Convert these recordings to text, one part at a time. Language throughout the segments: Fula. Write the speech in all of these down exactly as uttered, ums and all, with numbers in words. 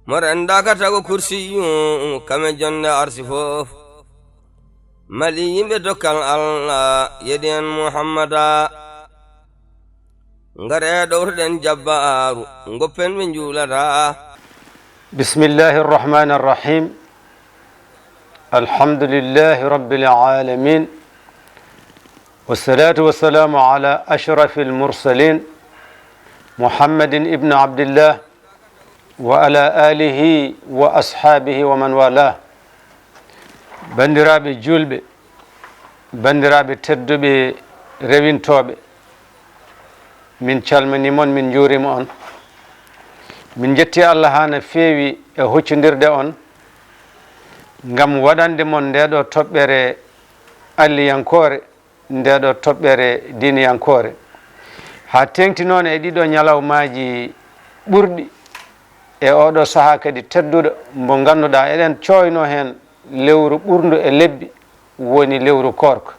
Mo renndaaka tago kursiyu, kame jonnde arsi fof. Mali yimɓe dokkal Allah, yeɗi en Muhammada. Ngare ɗowtoɗen jabbaaru, ngoppen ɓe njuulata. بسم الله الرحمن الرحيم. الحمد لله رب العالمين. والصلاة والسلام على أشرف المرسلين محمد بن عبد الله وعلى آله وأصحابه ومن والاه. Banndiraaɓe juulɓe, banndiraaɓe tedduɓe rewintooɓe, min calminii mon, min njuuriima on. Min njetti Allah haa no feewi e huccondirde on ngam waɗande mon ndee ɗoo toɓɓere alliyankoore, ndee ɗoo toɓɓere diiniyankoore. Haa teeŋti noon e ɗii ɗoo ñalawmaaji ɓurɗi e oo ɗoo sahaa kadi tedduɗo, mbo ngannduɗaa eɗen cooynoo heen lewru ɓurndu e lebbi, woni lewru koorka.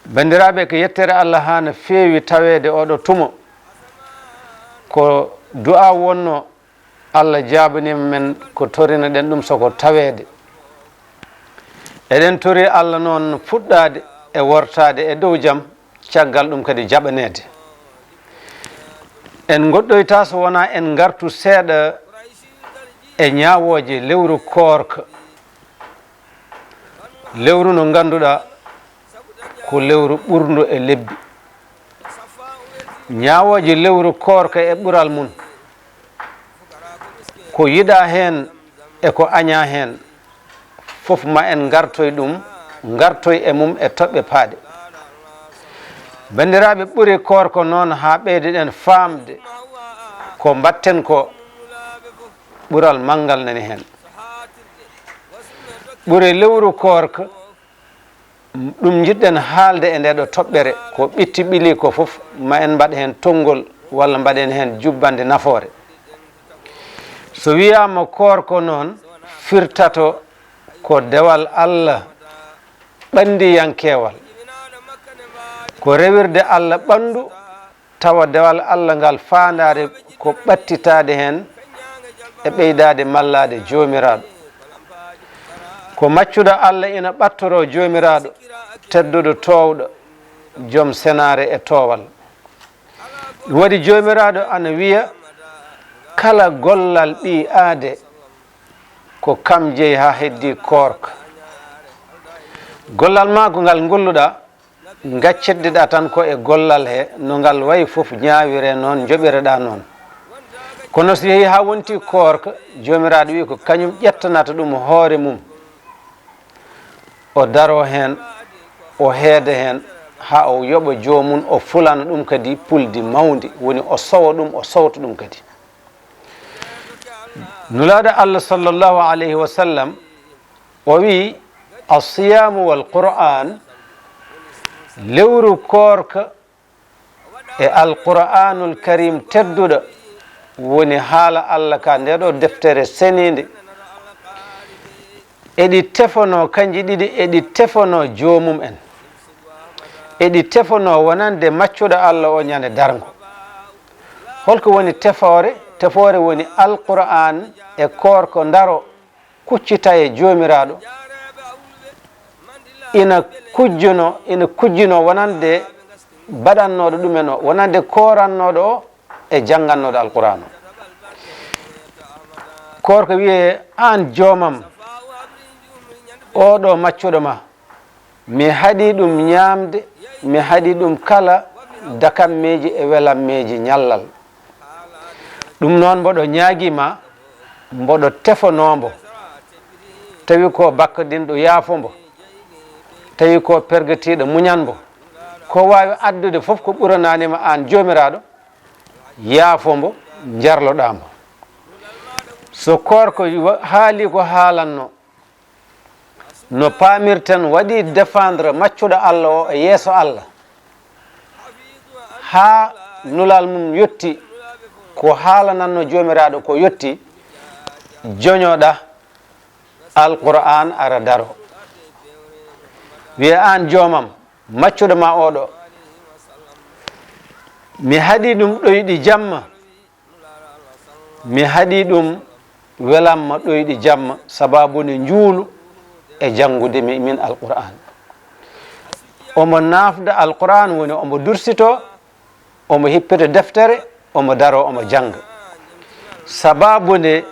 Banndiraaɓe, ko yettere Allah haa no feewi taweede oo ɗoo tuma. Ko du'aa wonnoo, Allah jaabaniima men ko torino-ɗen ɗum, so ko taweede eɗen tori Allah noon fuɗɗaade e wortaade e dow jam, caggal ɗum kadi jaɓaneede. En ngoɗɗoytaa so wonaa en ngartu seeɗa e ñaawooje lewru koorka, lewru no ngannduɗaa ko lewru ɓurndu e lebbi. Ñaawooje lewru koorka e ɓural mum, ko yiɗaa heen e ko añaa heen, fof ma en ngartoy ɗum, ngartoy e mum e toɓɓe paaɗe. Banndiraaɓe, ɓure koorka noon, haa ɓeydoɗen faamde ko mbaɗten ko, ɓural manngal nani heen. Ɓure lewru koorka, ɗum njiɗɗen haalde e ndee ɗoo toɓɓere, ko ɓitti ɓili ko fof, ma en mbaɗ heen tonngol walla mbaɗen heen jubbannde nafoore. So wiyaama koorka noon, firtato ko dewal Allah ɓanndiyankeewal, ko rewirde Allah ɓanndu, tawa dewal Allah ngal faandaare ko ɓattitaade heen e ɓeydaade mallaade Joomiraaɗo. Ko maccuɗo Allah ina ɓattoroo Joomiraaɗo tedduɗo toowɗo, joom senaare e toowal. Ɗum waɗi Joomiraaɗo ana wiya, kala gollal ɓii aade, ko kam jeyi haa heddii koorka. Gollal maa ko ngal ngolluɗaa, ngaccitde-ɗaa tan ko e gollal he, no ngal wayi fof, ñaawiree noon, njoɓire-ɗaa noon. Kono so yehii haa wonti koorka, Joomiraaɗo wiyi ko kañum ƴettanata ɗum hoore mum, o daroo heen, o heeda heen, haa o yoɓa joomum, o fulana ɗum kadi puldi mawndi, woni o sowa ɗum, o sowta ɗum kadi. Nulaaɗo Allah sallallahu alayhi wa sallam, o wiyi, "Alsiyaamu wal Qur'aan, lewru koorka e Alqur'aanul Kariim tedduɗo woni haala Allah ka nde ɗo deftere seniinde. Eɗi tefonoo kanji ɗiɗi, eɗi tefonoo joomum en. Eɗi tefonoo wonande maccuɗo Allah o ñande darngo." Holko woni tefoore? Tefoore woni Alqur'aan e koorka daro kuccita e Joomiraaɗo, ina kujjuno, ina kujjino wonande baɗannooɗo ɗumen o, wonande koorannooɗo o e janngannooɗo Alqur'aan o. Koorka wiye, "Aan joomam, oo ɗo maccuɗo ma, mi haɗi ɗum ñaamde, mi haɗi ɗum kala dakammeeji e welammeeji ñallal. Ɗum noon mboɗo ñaagii ma, mboɗo tefonoo mbo. Tawi ko bakkadinɗo, yaafo mbo. Tawi ko pergatiiɗo, muñan mbo. Ko waawi addude fof ko ɓuranaani ma aan Joomiraaɗo, yaafo mbo, njarloɗaa mbo." So koorka wa-, haali ko haalanno, no paamirten, waɗi défendre maccuɗo Allah o e yeeso Allah. Haa nulal mum yotti, ko haalananno Joomiraaɗo ko yotti, joñoɗa Alqur'aan ara daro. Wiye, "Aan joomam, maccuɗo ma oɗo, mi haɗi ɗum ɗoyɗi jamma, Mi haɗi ɗum welamma ɗoyɗi jamma, sababu nde njuulu e janngude mi, min Alqur'aan. Omo naafda Alqur'aan, woni omo dursito, omo hippita deftere, omo daro, omo jannga. Sababu nde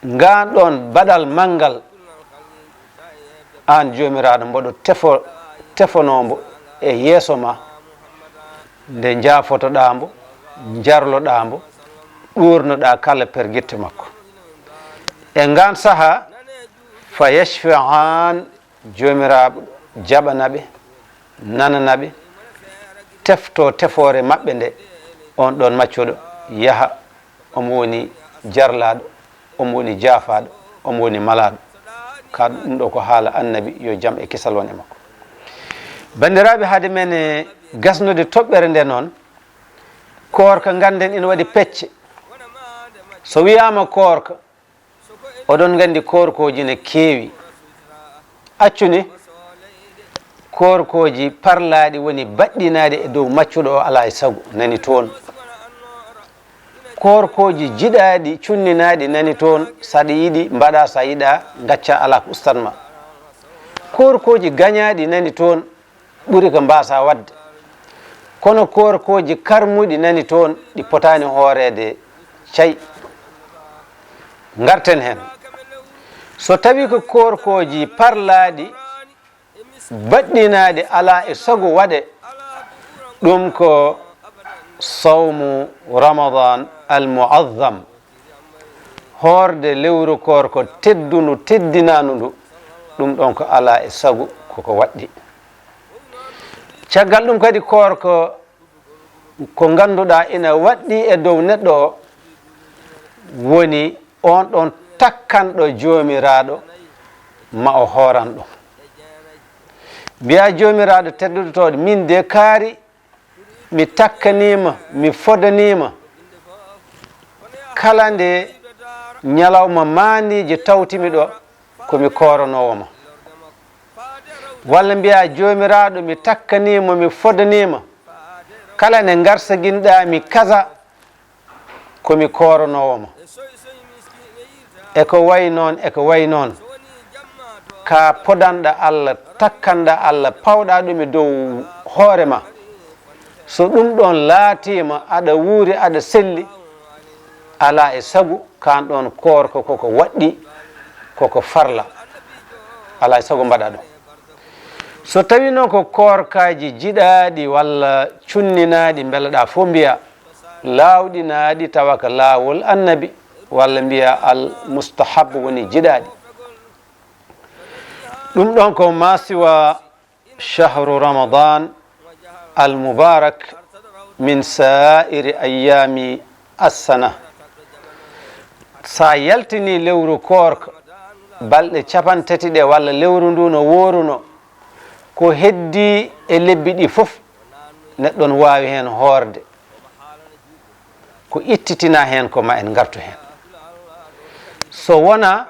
ngaan ɗoon baɗal manngal, aan Joomiraaɗo, mboɗo tefo, tefonoo mbo e yeeso ma, nde njaafotoɗaa mbo, njarloɗaa mbo, ɗuurnoɗaa kala pergitte makko. E ngaan sahaa, fa yashfa'an, Joomiraaɗo jaɓana ɓe, nanana ɓe, tefto tefoore maɓɓe nde, oon ɗoon maccuɗo yaha, omo woni jarlaaɗo, omo woni jaafaaɗo, omo woni malaaɗo. Ka ɗum ɗo ko haala Annabi, yo jam e kisal won e makko. Banndiraaɓe, hade men e gasnude toɓɓere nde noon, koorka ngannden ina waɗi pecce. So wiyaama koorka, oɗon nganndi koorkooji ne keewi. Accu ni, koorkooji parlaaɗi woni baɗɗinaaɗi e dow maccuɗo o alaa e sago, nani toon. Koorkooji jiɗaaɗi, cunninaaɗi nani toon, so aɗa yiɗi mbaɗa, so a yiɗaa ngacca, alaa ko ustan ma. Koorkooji gañaaɗi nani toon, ɓuri ko mbaasa waɗde. Kono koorkooji karmuɗi nani toon, ɗi potaani hooreede cay. Ngarten heen. So tawii ko koorkooji parlaaɗi, baɗɗinaaɗi alaa e sago waɗe, ɗum ko sawmu Ramadan al-mu'azzam, hoorde lewru koorko teddundu, teddinaandu ndu, ɗum ɗoon ko alaa e sago koko waɗɗi. Caggal ɗum kadi, koorko ko ngannduɗaa ina waɗɗi e dow neɗɗo o, woni oon ɗoon takkanɗo Joomiraaɗo ma o hooran ɗum. Mbiyaa, Joomiraaɗo tedduɗo tooɗo, min de kaari mi takkaniima, mi fodaniima, kala nde ñalawma maandeeji tawtimi ɗo, ko mi kooranoowo ma. Walla mbiyaa, Joomiraaɗo, mi takkaniima, mi fodaniima, kala nde ngarsaginɗaa mi kaza, ko mi kooranoowo ma. E ko wayi noon, e ko wayi noon. Ka podanɗa Allah, takkanɗa Allah, pawɗa ɗum e dow hoore ma. So ɗum ɗoon laatiima aɗa wuuri, aɗa selli, alaa e sago kaan ɗoon koorka koko waɗɗi, koko farla. Alaa e sago mbaɗa ɗum. So tawii noon ko koorkaaji jiɗaaɗi walla cunninaaɗi, mbelaɗaa fof mbiyaa, laawɗinaaɗi tawa ko laawol Annabi, walla mbiyaa al mustahab woni jiɗaaɗi. Ɗum ɗoon ko ma siwa shahru Ramadan al mubarak min sa'iri ayyami assana. Sa yaltini lewru koorka, balɗe capantati ɗe walla lewru ndu no wooruno, ko heddii e lebbi ɗi fof, neɗɗo no waawi heen hoorde. Ko ittitina heen ko ma en ngartu heen. So wonaa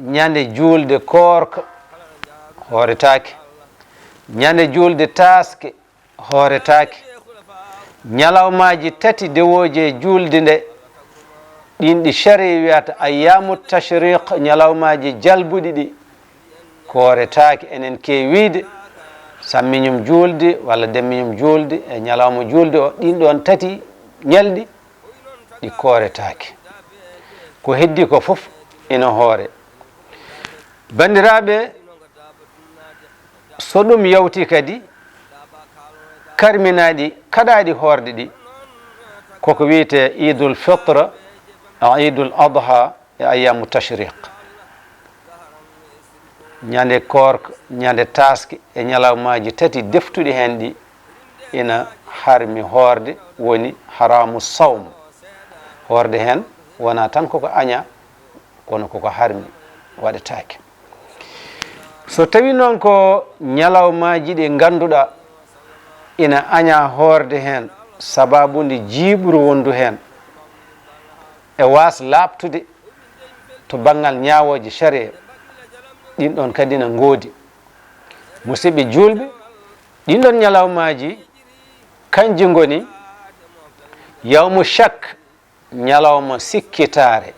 ñande juulde koorka, hooretaake. Ñande juulde taaske, hooretaake. Ñalawmaaji tati dewooji e juulde nde, ɗiin ɗi shari'a wiyata ayyaamu tashriq, ñalawmaaji jalbuɗi ɗi, kooretaake. Enen keewi wiyde sammiñum juulde walla demmiñum juulde e ñalawma juulde o, ɗiin ɗoon tati ñalɗi, ɗi kooretaake. Ko heddii ko fof ina hoore. Banndiraaɓe, so ɗum yawti kadi, karminaaɗi kaɗaaɗi hoorde ɗi, koko wiyetee Iidul Fitra, Iidul Adha e Ayyaamu Tashriq. Ñande koorka, ñande taaske e ñalawmaaji tati deftuɗi heen ɗi, ina harmi hoorde, woni haraamu sawm. Hoorde heen wonaa tan koko añaa, kono koko harmi, waɗetaake. So tawii noon ko ñalawmaaji ɗi ngannduɗaa ina añaa hoorde heen, sababu nde jiiɓru wondu heen, e waas laaɓtude to banngal ñaawooje shari'a, ɗiin ɗoon kadi na ngoodi. Musidɓe juulɓe, ɗiin ɗoon ñalawmaaji, kanji ngoni yawmu shak, ñalawma sikkitaare.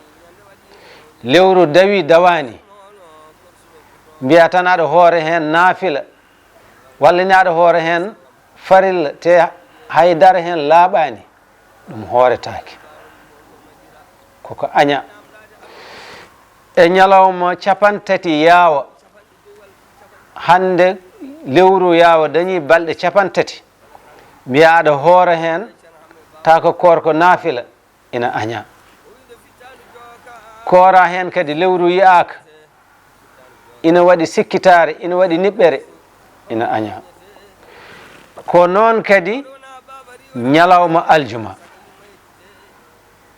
Lewru dawi dawaani, mbiya tan aɗa hoore heen naafila, walla ni aɗa hoore heen farilla, te haydara heen laaɓaani, ɗum hooretaake. Koko aña. E ñalawma capantati yaawa, hannde lewru yaawa dañi balɗe capantati, mbiya aɗa hoore heen, ta ko koor ko naafila, ina aña. Koora heen kadi lewru yiyaaka, ina waɗi sikkitaare, ina waɗi niɓɓere, ina aña. Ko noon kadi ñalawma aljuma.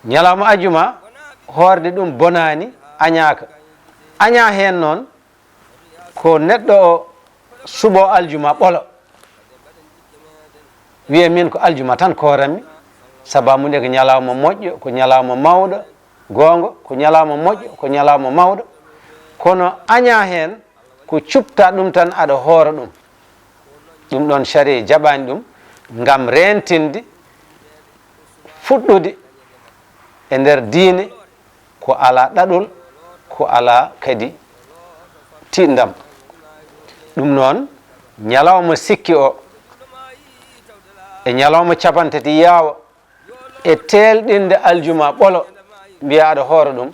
Ñalawma aljuma, hoorde ɗum bonaani, añaaka. Aña heen noon, ko neɗɗo o suɓo aljuma ɓolo, wiya min ko aljuma tan kooranmi, sababu nde ko ñalawma moƴƴo, ko ñalawma mawɗo, goonga, ko ñalawma moƴƴo, ko ñalawma mawɗo, kono aña heen ko cuɓta ɗum tan aɗa hoora ɗum. Ɗum ɗoon sariya jaɓaani ɗum ngam reentinde, fuɗɗude e nder diine ko alaa ɗaɗol, ko alaa kadi tiiɗndam. Ɗum noon, ñalawma sikki o e ñalawma capantati yaawa e teelɗinde aljuma ɓolo, mbiya aɗa hoora ɗum,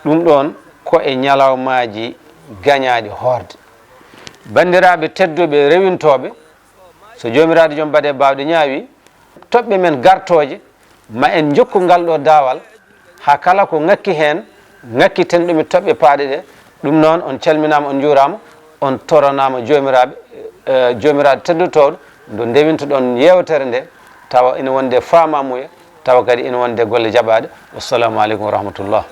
ɗum ɗoon ko e ñalawmaaji gañaaɗi hoorde. Banndiraaɓe tedduɓe rewintooɓe, so Joomiraaɗo Joom Baɗe Baawɗe ñaawi, toɓɓe men gartooje, ma en njokku ngal ɗo daawal, haa kala ko ŋakki heen, ŋakkiten ɗum e toɓɓe paaɗe ɗe. Ɗum noon, on calminaama, on njuuraama, on toranaama Joomiraaɓe, eh, Joomiraaɗo teddotooɗo, nde ndewintoɗon yeewtere nde, tawa ina wonde faamamuya, tawa kadi ina wonde golle jaɓaaɗe. Wassalaamu aleykum wa rahmatullah.